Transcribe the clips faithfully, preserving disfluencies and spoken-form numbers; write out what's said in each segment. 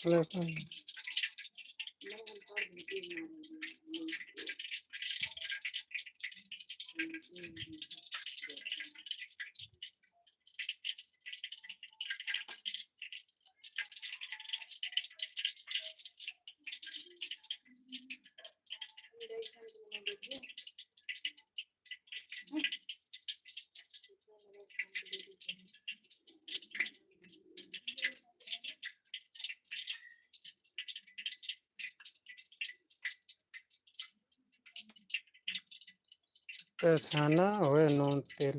लेकिन छाना होए नून तेल।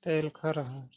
तेल खा रहा है।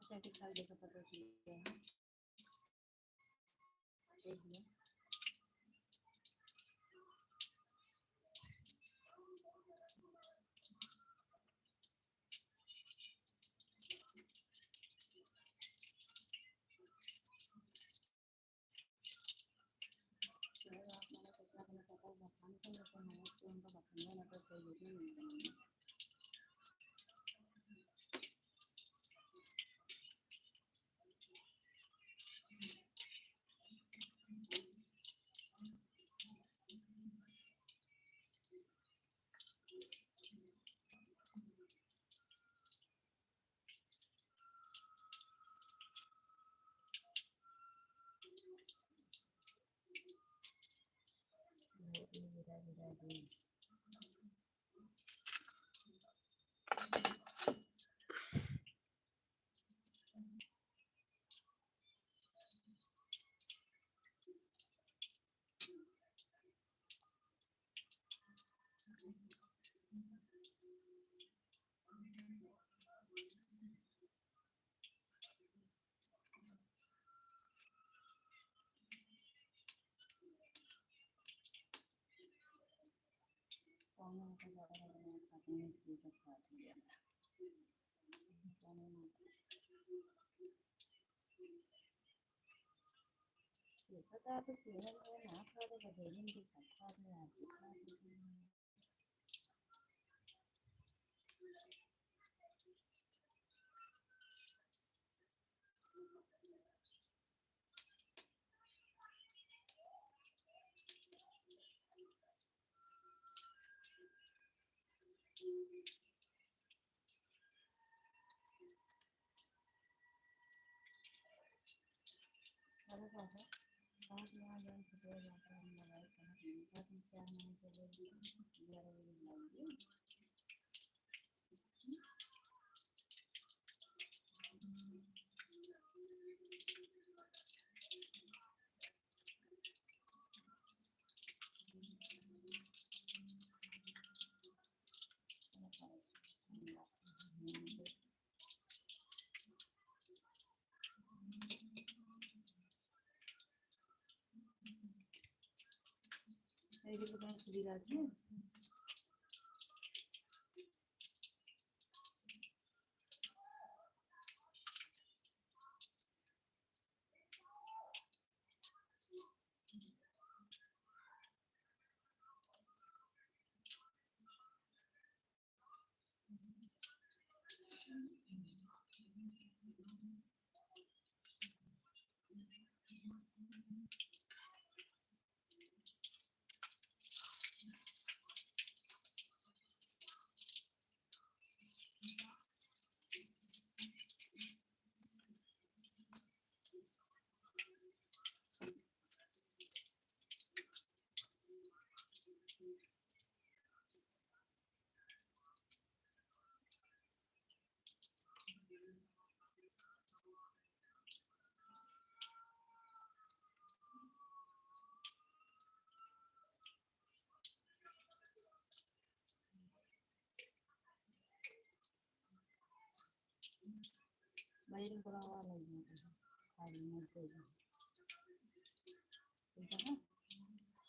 अच्छा, ठीक ठाक देखा पता चल गया है। देख लो।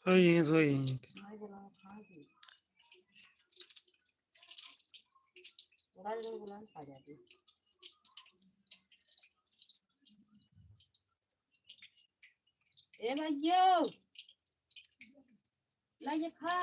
सही है, सही है। ए भैया, ला ये खा।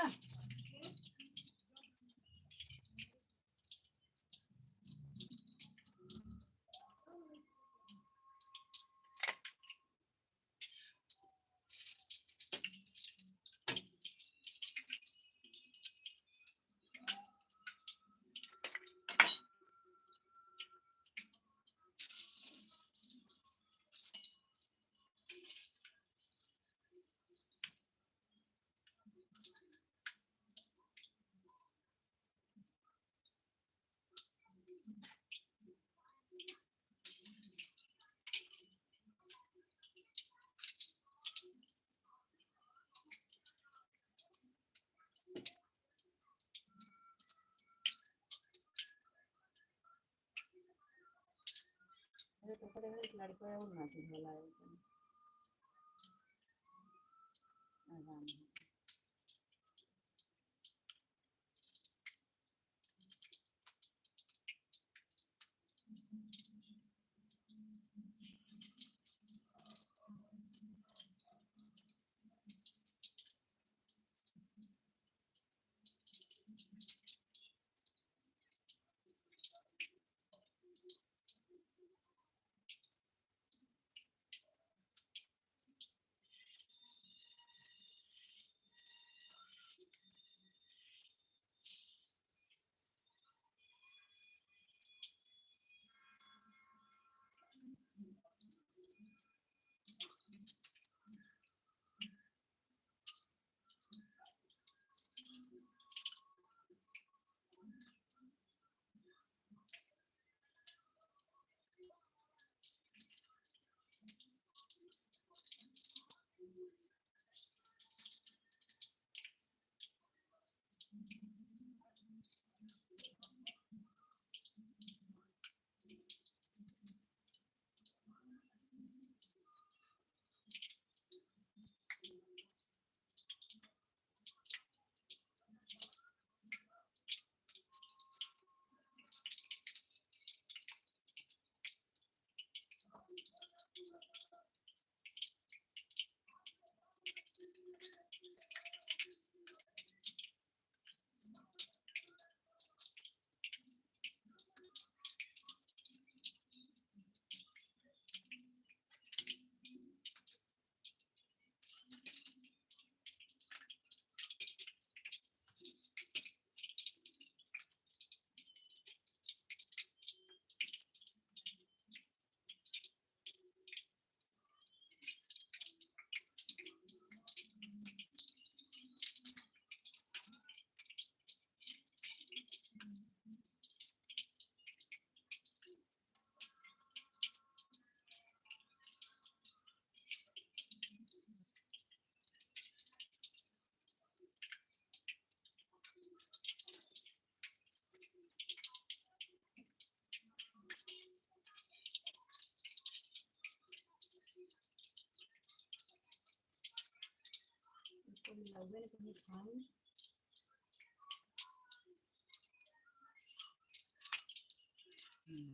तो करे एक लड़का और नाती भला है। आराम है। इसको भी लगबे नहीं करनी खाई। हम्म।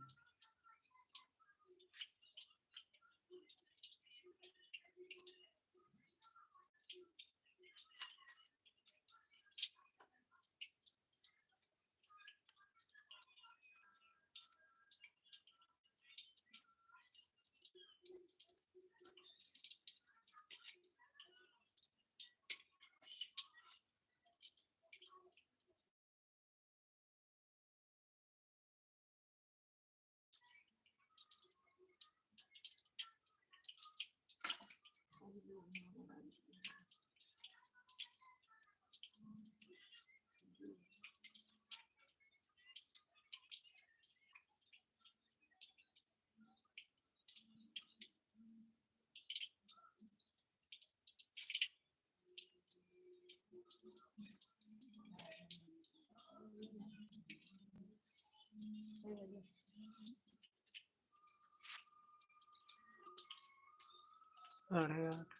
साढ़े आठ।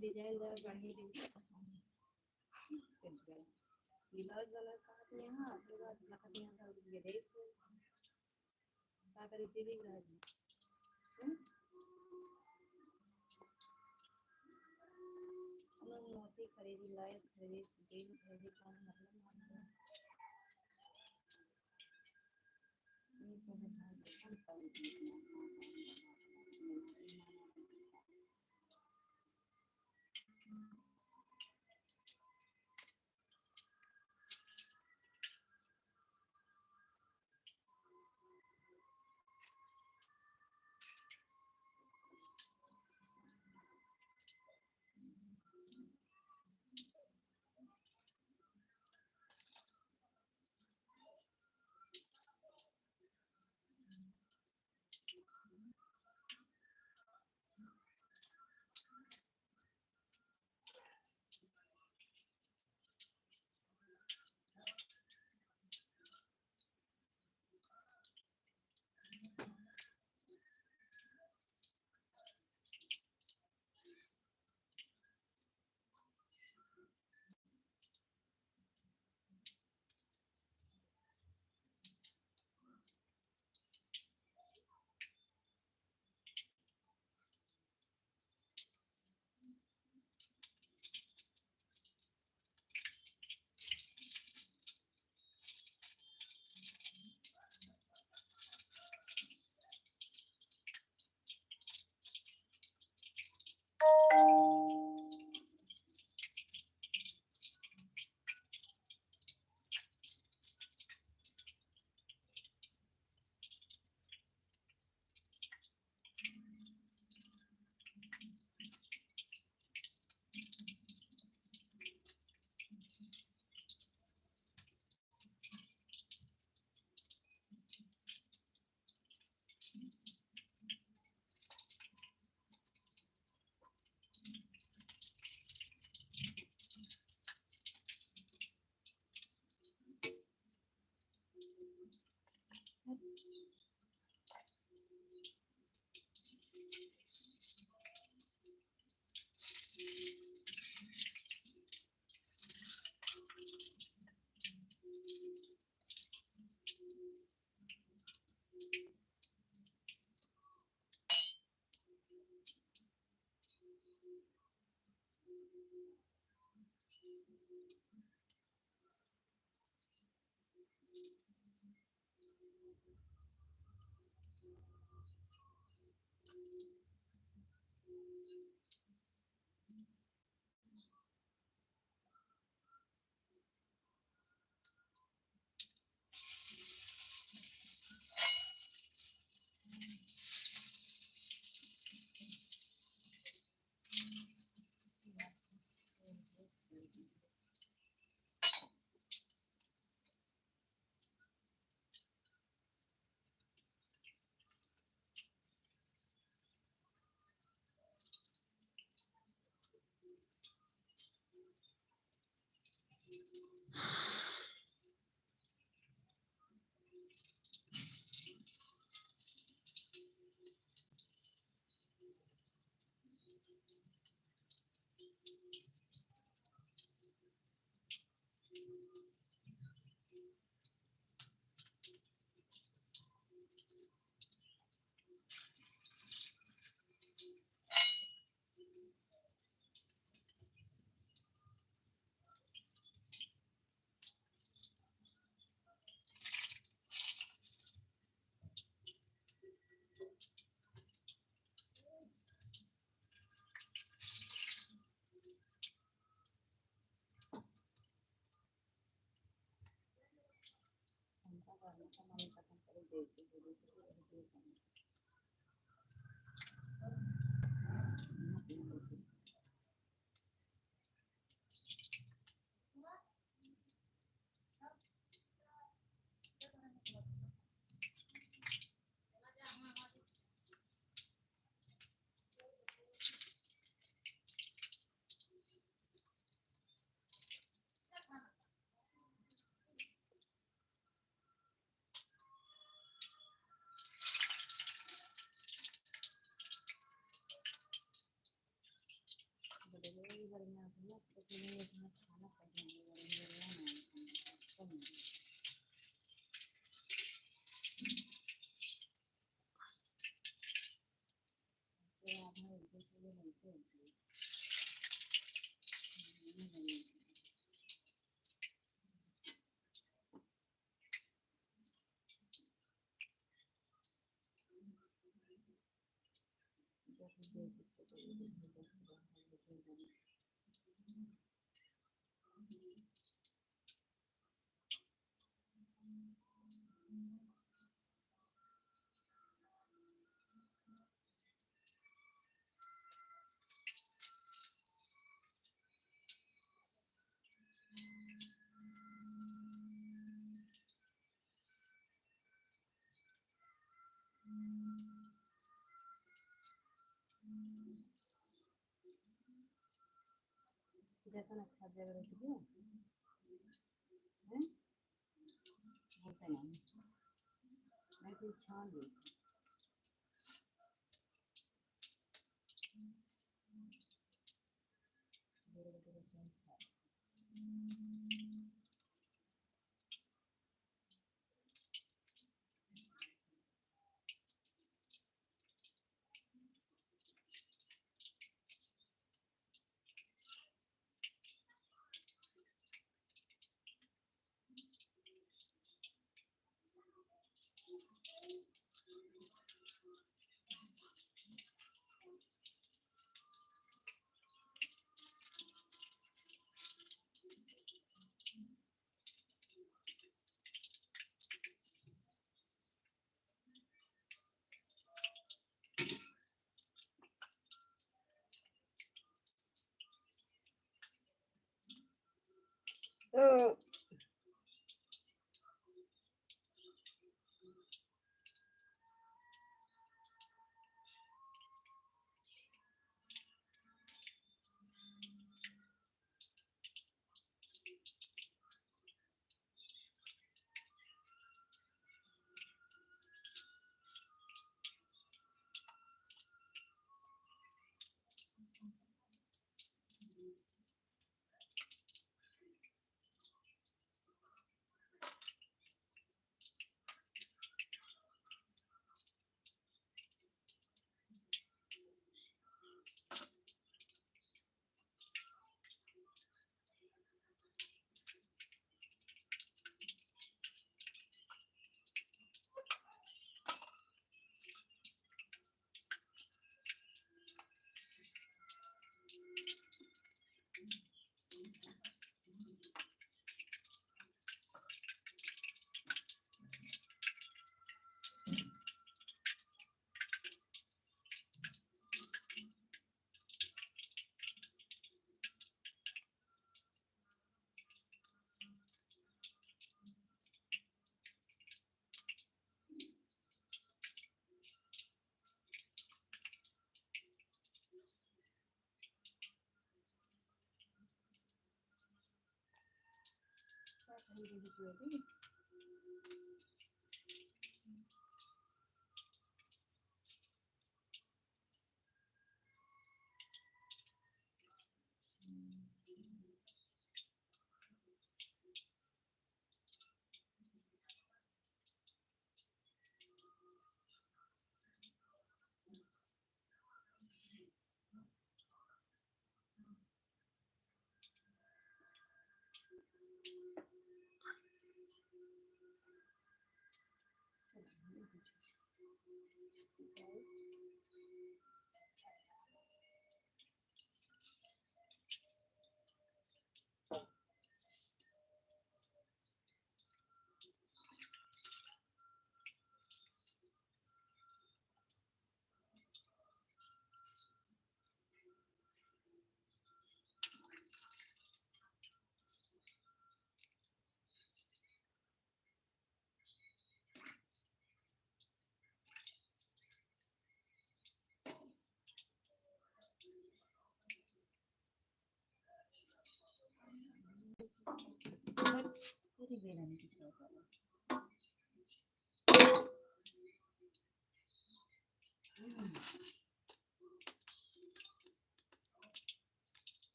डिजाइन जरा बढ़िया डिजाइन। ब्लाउज वाला कहत नहीं है, अपने बात कहत नहीं है, तो ये देख। का करी दीदी, रह गई। हम्म? हम लोग मोती खरीदी, लाइट खरीदी, तेल खरीदी, का मतलब मालूम है? ये तो है, हम सब जतन अच्छा जगह रख दियो। हैं? होते नहीं। मैं तो छान ली। तो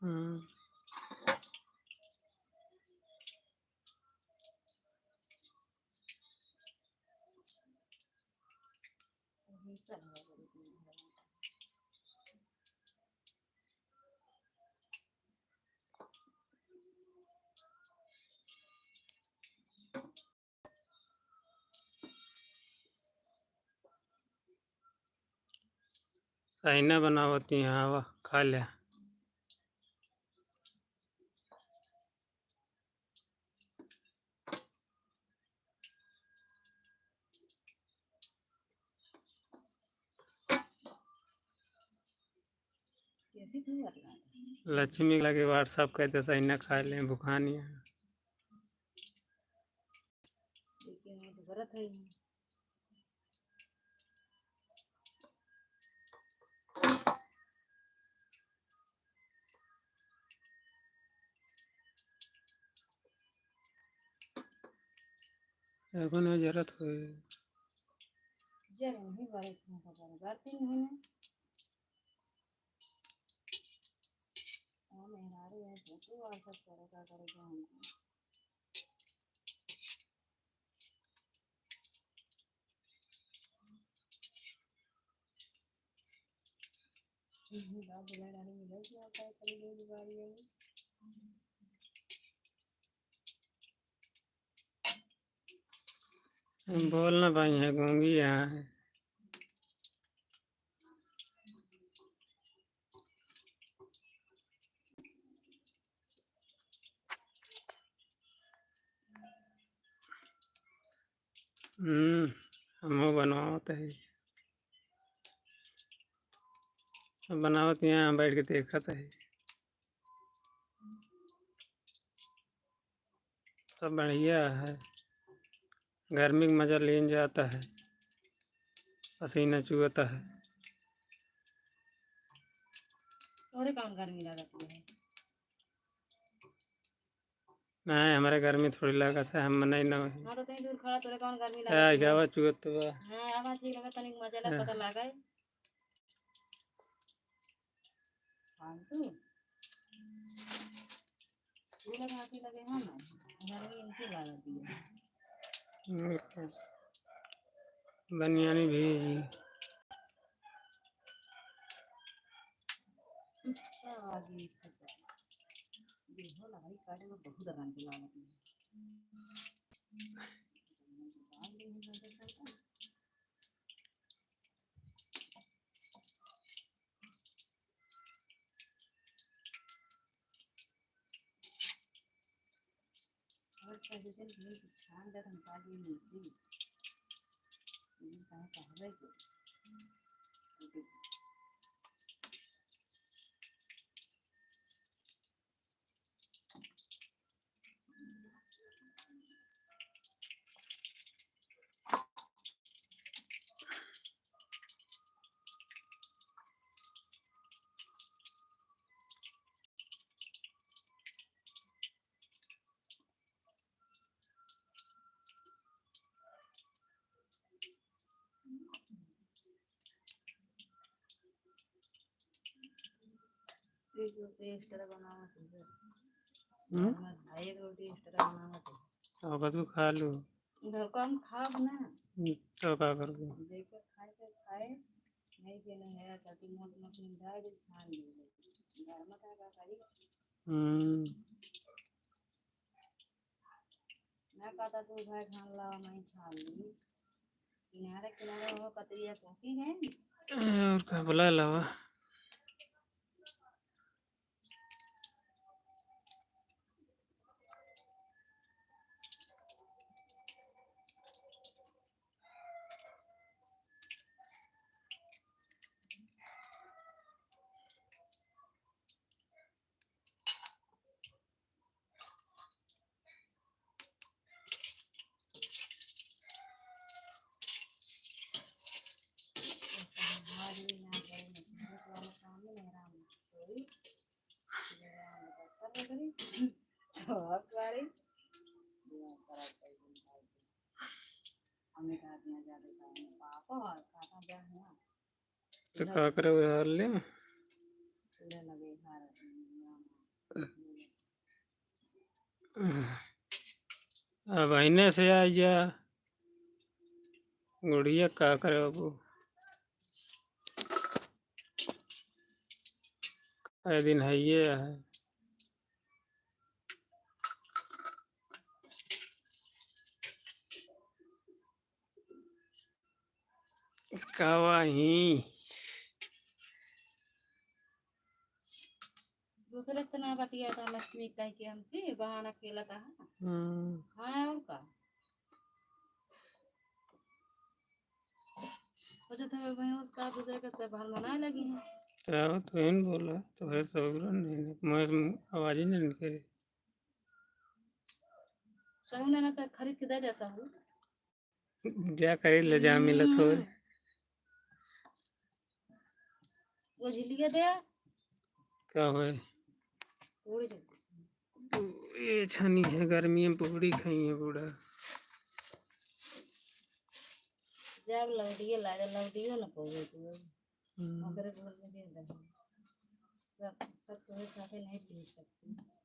हम्म। सहिना बनावत ही, हाँ, आवा, खा ले। लक्ष्मी लगे WhatsApp कर दे, सहिना खा ले, भुखानी है। लेकिन वो तो गलत है ही। एगो न जरूरत होई। जरूर ही बड़े तुमको बड़े बार तीन महीने। हाँ, मेहरारू है, फोटो और सब करे का करे का हमको। बाप दुल्हा रानी मिले भी आता है, चली गई दुआरी में। हम बोल ना पाई है, गूंगी यहाँ है। हम्म, हमहू बनवावत है। सब बनावत यहाँ बैठ के देखत है। सब बढ़िया है, गर्मी का मजा लेन जाता है, पसीना चुअता है। तोरे कौन गर्मी लागत है? नहीं, हमारे गर्मी थोड़ी लागत है, हम नहीं ना वही। हाँ, तो तनी दूर खड़ा, तोरे कौन गर्मी आ, लागत है? गावा चुअत बा। हाँ, आवा ठीक लगा, तनिक मजा लग हाँ। पता लागे। फालतू। तू लगा के लगे हम, गर्मी इनके लागत है। और क्या? बनियानी भी। अच्छा, आगे इसको कर। देखो, लकड़ी काटे में बहुत आराम के लागत है। और पहले दिन में छान दे, हम काट लिए मिर्ची। ये कहाँ कहवे के? रोटी extra बनावत है। हम्म? हमार भाई रोटी extra बनावत है। अब तू खा लू। उधर को हम खाब ना। हम्म, तो का करबू? जेकर खाए के खाए, नहीं के नहीं है, ताकि मोट मोट निंदा के छान दे। घर में का, का करी? हम्म। ना कहता तू भाई धान लावा, मैं छान ली। किनारे किनारे वो कतरिया कोकी है। और का बोला लावा? तो का करे वह हाल ले? अब एने से आ जा। गुड़िया का करे बाबू? कई दिन है ये है। का वही? दूसरे से ना बतिया था लक्ष्मी कह के हमसे, बहाना खेला था। हम्म। हाँ, और का? सोचत है मैं उसका दूसरे के से भर मनाए लगी है। तो तुहिन बोला, तो फिर सब बोला नहीं, मैं आवाज ही नहीं निकली। सहू ने ना तो खरीद के दे दे सहू। जा करे ले जा, मिलत हो। हम्म। वो झिलिया दे। का होए? पूरी दे। ये छनी है, गर्मी में पूरी खाई है बूढ़ा। जब लौटिए ला, जब लौटिए ना पवे तू। हम्म। ओकरे घर में दे दे। सब, सब तोरे साथे नहीं पी सकती।